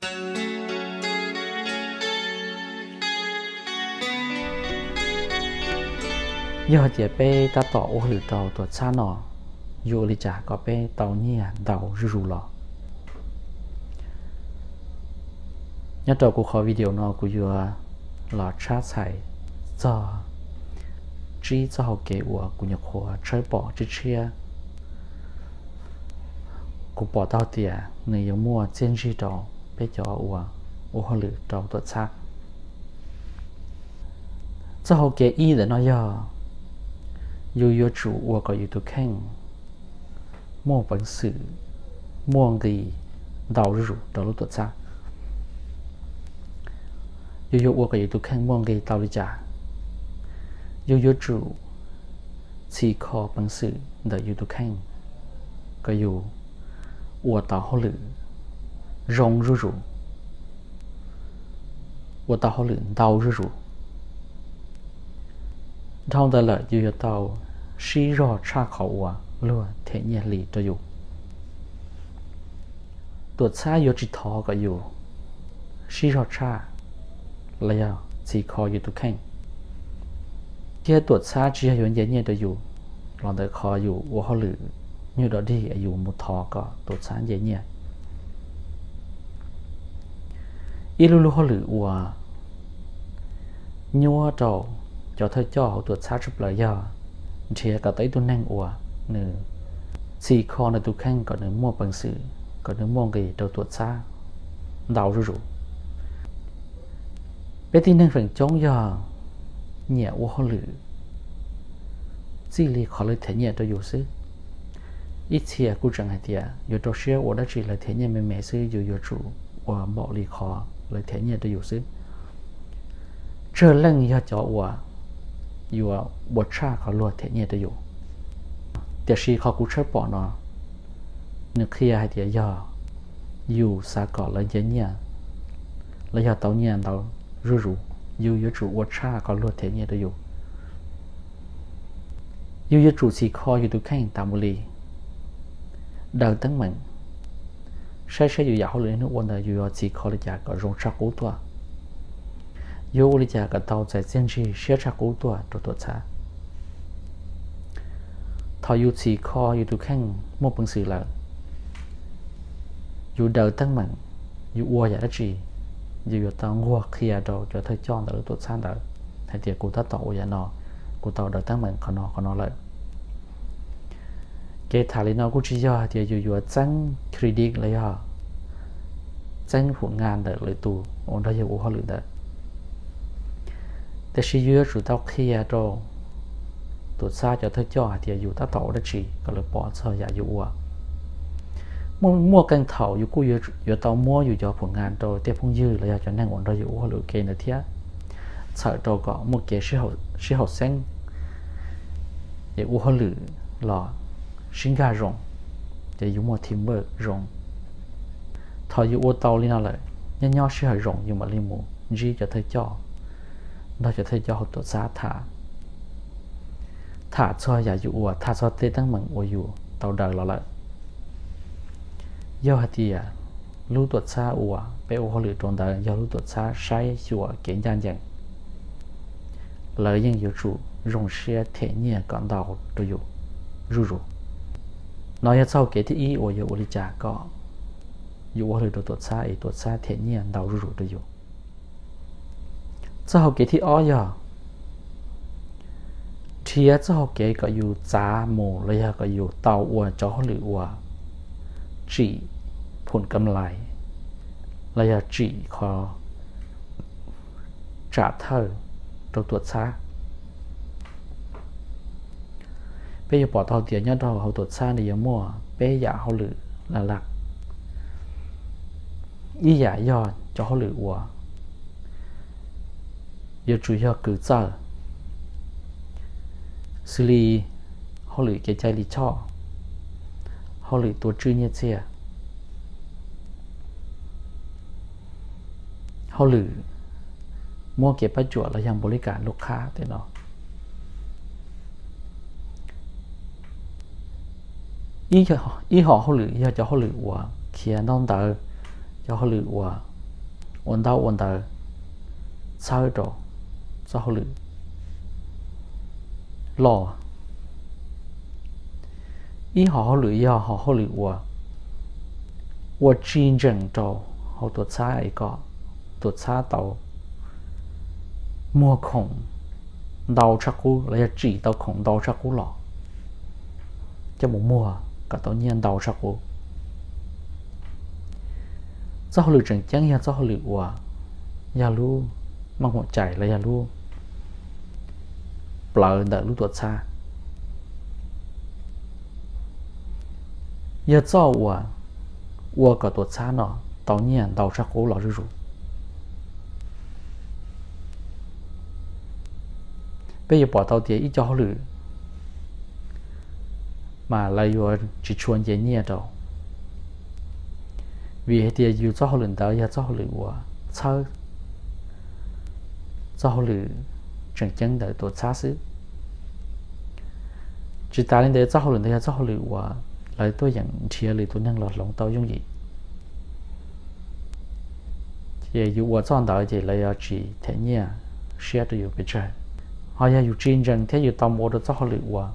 Yog hais tias peb tab tom ua hauj lwm rau tuam txhab no, yuav ua li cas kom peb tau nyiaj ntau zuj zus los? Nyob rau kuv qhov video no kuv yuav los tshab txhais txog tsib txoj hau kev uas kuv nyuam qhuav tshawb pom tshiab tshiab. Kuv pom tau tias nws yuav muaj txiaj ntsig rau peb cov uas ua hauj lwm rau tuam txhab. Txoj hau kev ib ntawm no yog yus yuav tsum ua kom yus tus kheej muaj peev xwm, muaj nqis ntau zuj zus rau lub tuam txhab. Yus yuav ua kom yus tus kheej muaj nqis tau li cas? Yus yuav tsum txhim kho peev xwm ntawm yus tus kheej kom yus ua tau hauj lwm zoo zuj zus, ua tau hauj lwm ntau zuj zus. Dhau ntawd lawm yus yuav tau sib zog tshaj qhov uas luag them nyiaj hli rau yus. Tuam txhab yuav tsis thov kom yus sib zog tshaj los yog txhim kho yus tus kheej, thiab tuam txhab tsis yog yuav nce nyiaj rau yus los ntawm qhov yus ua hauj lwm nyuj dog dig es yus mus thov kom tuam txhab nce nyiaj. Ib lub lub hauj lwm uas nyuaj rau cov thawj coj hauv tuam txhab tshaj plaws yog nrhiav kom tau ib tug neeg uas nws txhim kho nws tus kheej kom nws muaj peev xwm, kom nws muaj nqis rau tuam txhab ntau zuj zus. Peb tib neeg feem coob yog nyiam ua hauj lwm txij li qhov lawv them nyiaj rau yus xwb. Ib txhia kuj tseem hais tias yuav rau siab ua dab tsi lawv them nyiaj me me xwb, yus yuav tsum ua npaum li qhov lawv them nyiaj rau yus xwb. Tsawg leej yog cov uas yuav ua tshaj qhov luag them nyiaj rau yus. Tiam sis qhov kuv tshawb pom no, nws qhia hais tias yog yus xav kom lawv nce nyiaj los yog tau nyiaj ntau zuj zus, yus yuav tsum ua tshaj qhov luag them nyiaj rau yus. Yus yuav tsum txhim kho yus tus kheej tas mus li, daws teeb meem, saib saib yus yam hauj lwm hnub ua ntawd yus yuav txhim kho li cas kom zoo tshaj qub tuaj, yuav ua li cas kom tau txais txiaj ntsig siab tshaj qub tuaj rau tuam txhab. Thaum yus txhim kho yus tus kheej muaj peev xwm lawm, yus daws teeb meem, yus ua yam dab tsi, yus yuav tau nquag qhia rau cov thawj coj ntawm lub tuam txhab ntawd hais tias kuv tab tom ua yam no, kuv tau daws teeb meem qhov no qhov no lawm. Kev tham li no kuj tsis yog hais tias yus yuav txeeb credit los yog txeeb phum nqa ntawm lwm tus uas nrog yus ua hauj lwm ntawd. Tiam sis yus yuav tsum tau qhia rau tuam txhab cov thawj coj hais tias yus tab tom ua dab tsi kom lawv pom txog yam yus ua. Muaj qee thaum yus kuj yuav tau muab yus cov phum nqa rau tej phooj ywg los yog cov neeg uas nrog yus ua hauj lwm ua ke ntawd thiab, txhawm rau kom muaj kev sib haum xeeb, ces ua hauj lwm los sib nkag zoo, ces yus muaj teamwork zoo. Thaum yus ua tau li no lawm, nyob nyob sij hawm zoo yus mam li mus ntsib cov thawj coj, nrog cov thawj coj hauv tuam txhab tham, tham txog yam yus ua, tham txog tej teeb meem uas yus tau daws los lawm. Yog hais tias lub tuam txhab uas peb ua hauj lwm rau ntawd yog lub tuam txhab saib xyuas kev ncaj ncees, lawv yeej yuav tsum zoo siab them nyiaj kom ntau rau yus zuj zus. No yog txoj hau kev thib ib uas yuav ua li cas kom yus ua hauj lwm rau tuam txhab es tuam txhab them nyiaj ntau zuj zus rau yus. Txoj hau kev thib ob yog nrhiav txoj hau kev kom yus txav mus los yog kom yus tau ua cov hauj lwm uas tsim phum kam lais los yog tsim qhov tsam thawj rau tuam txhab. Peb yuav pom tau tias nyob rau hauv tuam txhab nws yuav muaj peb yam hauj lwm laj laj. Ib yam yog cov hauj lwm uas yuav tsum yog kws txawj, xws li hauj lwm kev cai lij choj, hauj lwm tua tswj nyiaj txiag, hauj lwm muab kev pab cuam los yog npaum li kam lub qhab tej no. Ib hom hauj lwm yog cov hauj lwm uas khiav ntaub ntawv, cov hauj lwm uas ua ntaub ua ntawv txhawb rau txoj hauj lwm loj. Ib hom hauj lwm yog hom hauj lwm uas ua tsis ntsees rau hauv tuam txhab es kom tuam txhab tau muag khoom ntau tshaj qub los yog tsim tau khoom ntau tshaj qub los coj mus muag kom tau nyiaj ntau tshaj qub. Txoj hauj lwm tseem ceeb yog txoj hauj lwm uas yog lub maj muam cais los yog lub plawv ntawm lub tuam txhab, yog txoj uas ua kom tuam txhab no tau nyiaj ntau tshaj qub los zuj zus. Peb yuav pom tau tias ib co hauj lwm mas lawv yuav tsis tshua nce nyiaj rau, vim hais tias yus txoj hauj lwm ntawd yog txoj hauj lwm uas txhawb txoj hauj lwm tseem ceeb ntawm tuam txhab xwb. Tsis tas li ntawd, txoj hauj lwm ntawd yog txoj hauj lwm uas lawv tuaj yeem nrhiav lwm tus neeg los hloov tau yooj yim. Ces yus ua txoj ntawd ces lawv yuav tsis them nyiaj siab rau yus pes tsawg. Ho yog yus tsis ntsees thiab yus tau mus ua rau txoj hauj lwm uas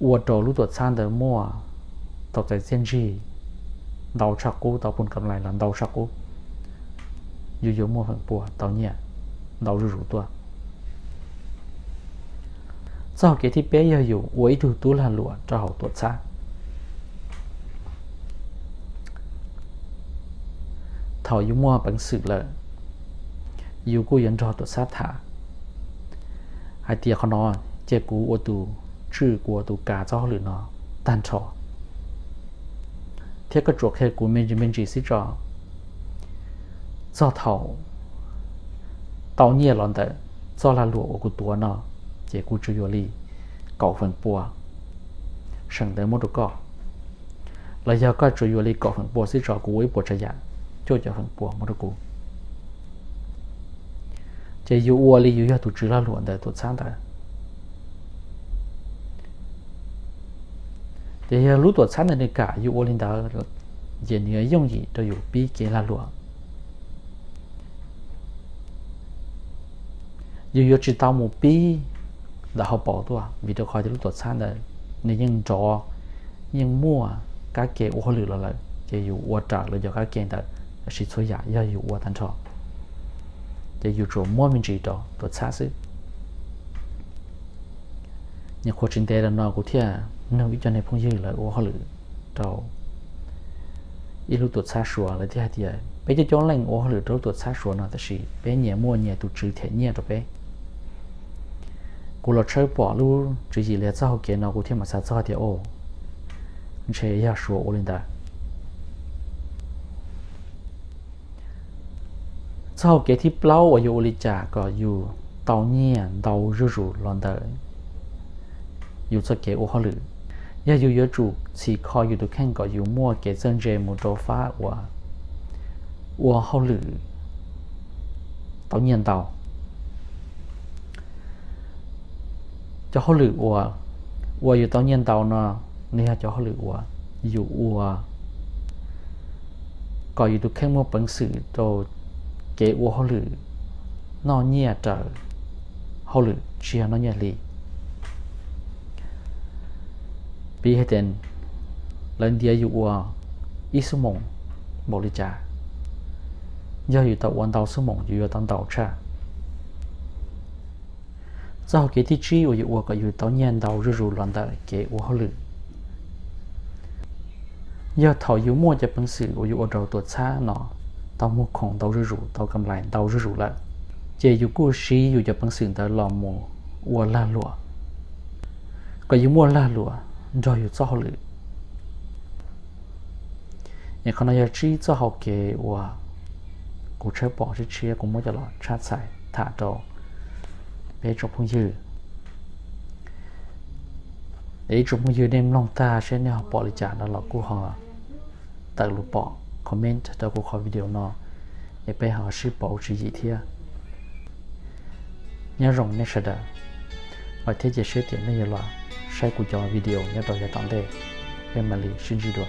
ua rau lub tuam txhab ntawd muaj tau txais txiaj ntsig ntau tshaj qub, tau pun kam lais los ntau tshaj qub, yus yuav muaj feem pua tau nyiaj ntau zuj zus tuaj. Txoj hauv kev thib peb yog yus ua ib tug tub lag luam rau hauv tuam txhab. Thaum yus muaj peev xwm lawm, yus kuj yuav nrog tuam txhab tham hais tias qhov no ces kuv ua tus tswj, kuv ua tus kav txoj hauj lwm no tag nrho, thiab koj tsuas qhia kuv me ntsis me ntsis xwb tso. Txog thaum tau nyiaj los ntawm txoj lag luam uas kuv tuav no, ces kuv tsuas yuav li kaum feem pua seem ntawd muab rau koj. Los yog koj tsuas yuav li kaum feem pua xwb tso, kuv ua ib puas tsav yam, cuaj caum feem pua muab rau kuv. Ces yus ua li yus yog tus tswv lag luam ntawm tuam txhab ntawd. Ces yog lub tuam txhab ntawd nws kam yus ua li ntawd, ces nws yuav yooj yim rau yus pib kev lag luam. Yus yuav tsis tau mus pib ntawm hauv paus tuaj, vim rau qhov tias lub tuam txhab ntawd nws yeej nrov, yeej muaj kab ke ua hauj lwm los lawm, ces yus ua raws lawv cov kab ke ntawd, tab sis txhua yam yog yus ua tag nrho, ces yus tsuas muab me ntsis rau tuam txhab xwb. Nyuam qhuav tsis ntev los no kuv thiaj nug ib co neeg phooj ywg lawv ua hauj lwm rau ib lub tuam txhab Suav, lawv thiaj hais tias peb coob coob leej ua hauj lwm rau lub tuam txhab Suav no, tab sis peb nyias muaj nyias tus tswv them nyiaj rau peb. Kuv los tshawb pom lub tswv yim li txoj hauv kev no, kuv thiaj mam xav txog tias, o, ntshe yog Suav ua li ntawd. Txoj hauv kev thib plaub uas yuav ua li cas kom yus tau nyiaj ntau zuj zus los ntawm yus txoj kev ua hauj lwm, yog yus yuav tsum txhim kho yus tus kheej kom yus muaj kev txawj ntse mus rau fab uas ua hauj lwm tau nyiaj ntau. Cov hauj lwm uas ua yus tau nyiaj ntau no, nws yog cov hauj lwm uas yus ua kom yus tus kheej muaj peev xwm rau kev ua hauj lwm noj nyiaj raws hauj lwm, tsis yog noj nyiaj hli. Piv hais tias lawv ntiav yus ua ib xuab moos npaum li cas, yog yus tau ua ntau xuab moos yus yuav tau ntau tshaj. Txoj hauv kev thib tsib uas yuav ua kom yus tau nyiaj ntau zuj zus los ntawm kev ua hauj lwm, yog thaum yus muaj cov peev xwm uas yus ua rau tuam txhab no tau muag khoom ntau zuj zus, tau kam lais ntau zuj zus lawm, ces yus kuj siv yus cov peev xwm ntawd los mus ua lag luam, kom yus muaj lag luam nrog yus txoj hauj lwm. Es qhov no yog tsib txoj hauv kev uas kuv tshawb pom tshiab tshiab, kuv muab coj los tshab txhais tham rau peb tsoom phooj ywg. Es ib tsoom phooj ywg nej mloog tag seb nej ho pom li cas no los kuj ho tawm lus pom comment rau kuv qhov video no, es peb ho sib pauv tswv yim thiab. Nyob zoo nej sawv daws, vam thiab cia siab tias nej yuav los saib kuv cov video nyob rau yav tom ntej, peb mam li sib ntsib dua.